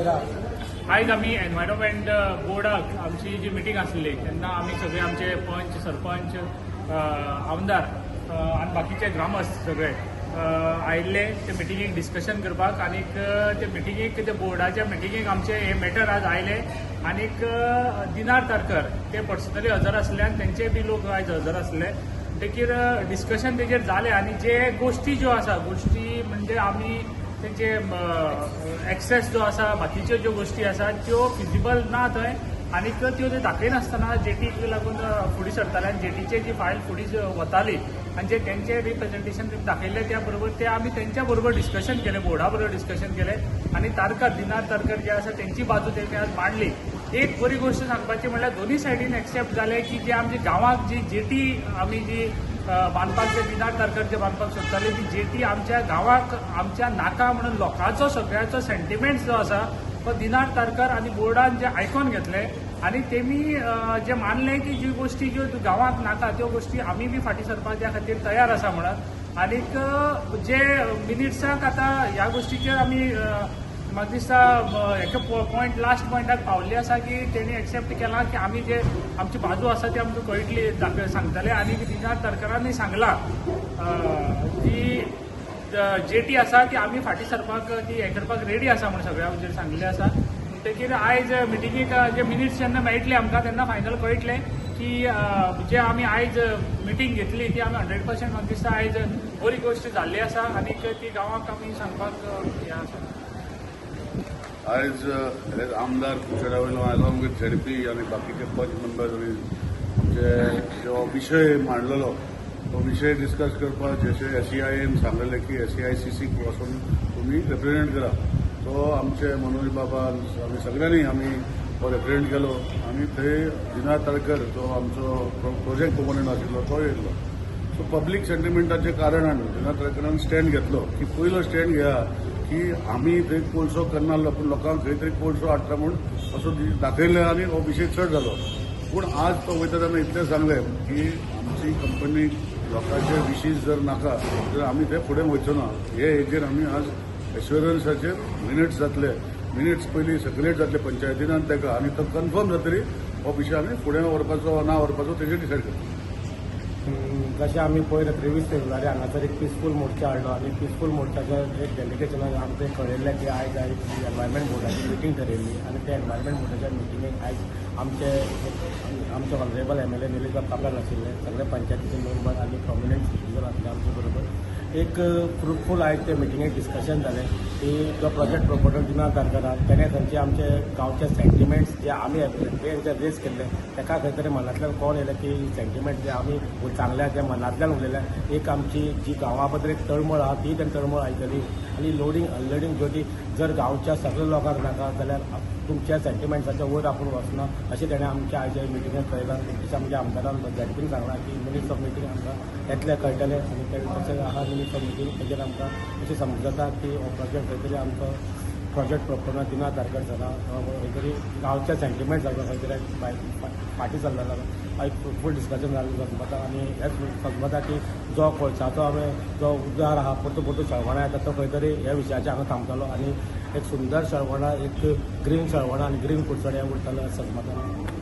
आयज आमी एनवायरमेंट बोर्डाक आमची जी मिटींग आसली तेन्ना आमी सगळे आमचे पंच, सरपंच, आमदार आनी बाकीचे ग्रामस्थ सगळे आयिल्ले ते मिटिंगेक डिस्कशन करपाक. आनीक ते मिटिंगेक, ते बोर्डाच्या मिटिंगेक आमचे हे मॅटर आज आयले. आनीक दिनार तारकर ते पर्सनली हजर आसले आनी तेंचे बी लोक आयज हजर आसले. म्हणटकीर डिस्कशन तेजेर जालें आनी जे गोश्टी ज्यो आसा, गोश्टी म्हणजे आमी तेंचे एक्सेस जो आसा, बाकीच्यो ज्यो गोश्टी आसा त्यो फिजिबल ना थंय. आनीक त्यो ते दाखयनासतना जेटीक लागून फुडें सरताले आनी जेटीचे जी फायल फुडें वताली आनी जे तेंचे रिप्रेझेंटेशन दाखयल्लें त्या बरोबर ते आमी तेंच्या बरोबर डिस्कशन केलें, बोर्डा बरोबर डिस्कशन केलें आनी तारकर, दिनार तारकर जे आसा तेंची बाजू तेमी आज मांडली. एक बरी गोश्ट सांगपाची म्हणल्यार दोनूय सायडीन एक्सेप्ट जालें की जे आमच्या गांवाक जी जेटी आमी जी बांदपाक, जे दिनार तारकर जे बांदपाक सोदताले ती जेटी आमच्या गांवाक आमच्या नाका म्हणून लोकांचो सगळ्याचो सेंटिमेंट जो आसा तो दिनार तारकर आनी बोर्डान जे आयकोन घेतले आनी तेमी जे मानलें की ज्यो गोश्टी ज्यो गांवाक नाका त्यो गोश्टी आमी बी फाटीं सरपाक त्या खातीर तयार आसा म्हणून. आनीक जे मिनिट्साक आतां ह्या गोश्टीचेर आमी म्हाका दिसता एका पॉयंट, लास्ट पॉयंटाक पावल्ले आसा की तेणी एक्सेप्ट केलां की आमी जे आमची बाजू आसा ती आमकां कळटली, सांगतले. आनी दिनार तारकरांनी सांगलां जी जेटी आसा ती आमी फाटीं सरपाक, ती हें करपाक रेडी आसा म्हूण सगळ्या सांगिल्लें आसा. म्हणटकीर आयज मिटिंगेक जे मिनिट्स जेन्ना मेळटले आमकां तेन्ना फायनल कळटलें की जे आमी आयज मिटींग घेतली ती आमी 100% म्हाका दिसता आयज बरी गोश्ट जाल्ली आसा आनीक ती गांवाक आमी सांगपाक हें आसा. आयज आमदार कुचेरा वयलो अलॉंग विथ झेडपी आनी बाकीचे पंच मेंबर्स आनी आमचे जो विशय मांडलेलो तो विशय डिस्कस करपाक, जशें एसईआयएन सांगलेलें की एसईआयसीसीक वचून तुमी रिप्रेझेंट करा, तो आमचे मनोज बाबा आमी सगळ्यांनी आमी तो रिप्रेझेंट केलो. आनी थंय दिनार तारकर जो आमचो प्रोजेक्ट प्रोपोनंट आशिल्लो तो येयल्लो. सो पब्लीक सेंटिमेंटाच्या कारणान दिनार तारकरान स्टँड घेतलो की पयलो स्टँड घेया की आमी थंय कोळसो करना, पूण लोकांक खंय तरी कोळसो हाडटा म्हूण असो दाखयलें आनी हो विशय चड जालो. पूण आज तो वयता तेन्ना इतलें सांगलें की आमची कंपनी लोकांचे विशीस जर नाका तर आमी थंय फुडें वयचो ना. हे हेजेर आमी आज एश्युरन्साचेर मिनिट्स जातले, मिनिट्स पयलीं सर्क्युलेट जातले पंचायतीन आनी ताका आनी तो कन्फर्म जातरी हो विशय आमी फुडें व्हरपाचो ना व्हरपाचो तेजेर डिसायड करतले. जशें आमी पयर 23 फेब्रुवारी हांगासर एक पिसफूल मोर्चा हाडलो आनी पिसफूल मोर्चाच्या एक डेलिगेशनान आमकां कळयल्लें की आयज आयज एनवायरमेंट बोर्डाची मिटींग थरयल्ली आनी त्या एनवायरमेंट बोर्डाच्या मिटिंगेक आयज आमचे आमचे ऑनरेबल एमएलए निलेश काब्राल आशिल्ले, सगळे पंचायतीचे मेंबर आनी प्रोमिनंट सिटीजन आसले आमचे बरोबर. एक फ्रुटफूल आयज ते मिटिंगेक डिस्कशन जालें की जो प्रोजेक्ट प्रोपोनंट दिनार तारकर तेणें खंयचे आमचे गांवचे सेंटिमेंट्स जे आमी जे रेज केल्ले ताका खंय तरी मनांतल्यान कोण येयलें की सेंटिमेंट जे आमी सांगल्या जे मनांतल्यान उलयल्या, एक आमची जी गांवा बद्दल एक तळमळ आहा ती तेणें तळमळ आयकली आनी लोडींग अनलोडींग ज्यो जर गांवच्या सगळ्या लोकांक नाका जाल्यार तुमच्या सेंटिमेंट्साच्या वयर आपूण वचना अशें तेणें आमच्या आयच्या मिटिंगेक कळयलां. तशें आमच्या आमदारान झेडपीन सांगलां की मिनिट्स ऑफ मिटींग आमकां येतलें, कळटलें आनी ते तशें आहा मिनिट्स ऑफ मिटींग तेजेर आमकां अशें समजता की हो प्रोजेक्ट खंय तरी आमचो प्रोजेक्ट प्रोपोनंट दिनार तारकर सरा खंय तरी गांवच्या सेंटिमेंट्स खंय तरी फाटीं सरलेलो. एक फ्रुटफूल डिस्कशन जालें समजता आनी हेंच समजता की जो कोळशाचो हांवें जो उजार आहा परतू परतू शेळवणा येता तो खंय तरी ह्या विशयाचेर हांगा थांबतलो आनी एक सुंदर शेळवणा, एक ग्रीन शेळवणा आनी ग्रीन कुडचडे उरतलो अशें समजता.